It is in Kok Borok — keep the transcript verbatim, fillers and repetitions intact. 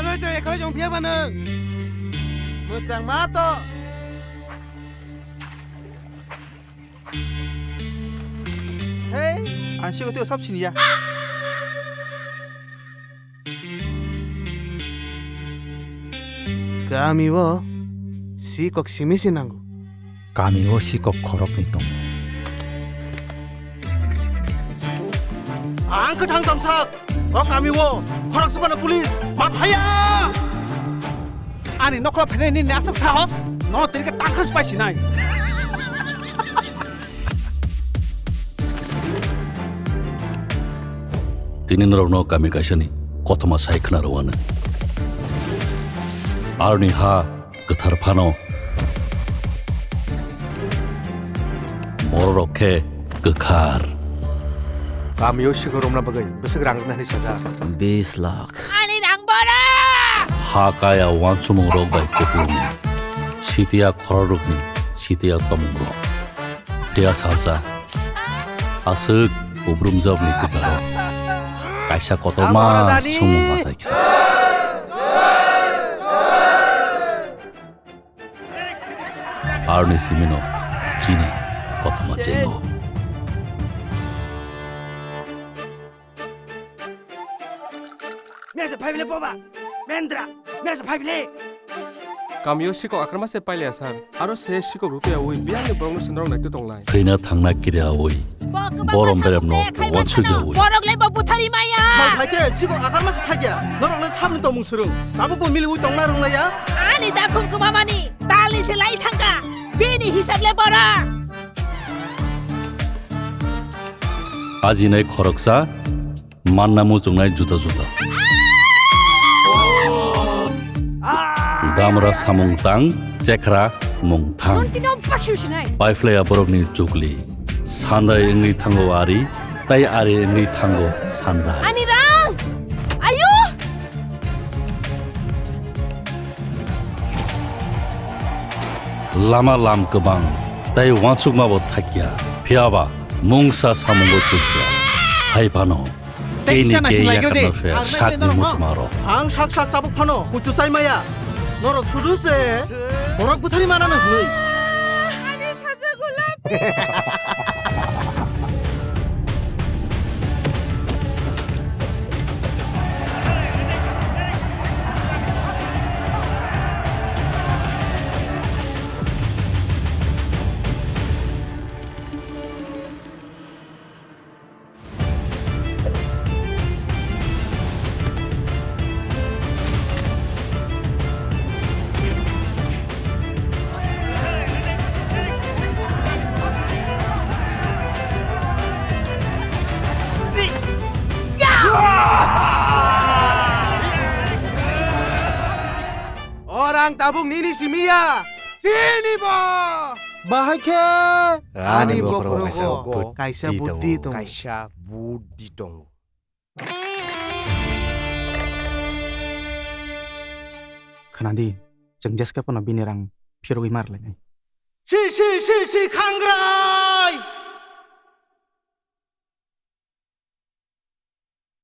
Choi choi ekhoroi jong phiya ba nwng. Mwchang ma to. Hei, ang siko tei sab siniya. Kami o sikok simi se nango. Kami o sikok khoroknwi tongo. Ang kwthang tamsak. O kami o khorok swbano police ma phaiya. Ani nokla phainai nini aswk sahos? Nono tini khe tangkhas pai sinai. Tini norokno kami kaisani kothoma sai khna rwano. Aroni ha kwthar phano bororok khe kwkhar. Kamio sikhorokna bagwi bwswk rang rwna hwnwi sajak. Bis lakh. Ani rang bora! Ha kaya uansukmungrok bai kubun. Sitiya khoroknwi sitiya tongmungrok. Phiya salsa aswk kubrumjokni kwcharo kaisa kotorma sumung machaikha. Aroni simino chini kothoma chengo. Mesa phai bile boba. Mendra. Mesa phai bile. Kamio sikok akrama se pailaya sar. Aro se sikok rupiya ui biyangni borokno se norok naitwi tonglai. Thwina thangna kiriyaui borom beremno wansukyaui. Borok le bo buthari maya. Sal phai khe sikok akrama se thakya. Norok le sabni tongmung swrwng. Tabuk bo miliui tongna rwnglaiya. Ani dakhum kwmamani talni se lai thangka. Bini hisab le bora. Ajinai khoroksa manna muchungnai juda juda. Damra samung tang, chekra mung thang. Paiphlaiya borokni chukli. Sandai wngwi thango ari, tei ari wngwi thango sandai. Ani rang! Ayo! Lama lam kwbang tei uansukma bo thakya, phiyaba mungsa samungo chukya. Hai phano tei tei ni kisa naising lai gede. Yakarno soya sakni muchungmarok. Ang sak sak tabuk phano muchung chai maya. Norok sudu se borok buthari manano hwnwi. Orang tabuk nini simiya, sini bo. Bahai khe ani bokhorogo kaisa buddi tongo. Kaisa buddi tongo. Khwnadi, chwng jeske phano bini rang phirogwi ma rwlainai. Si, si, si, si, khangrai!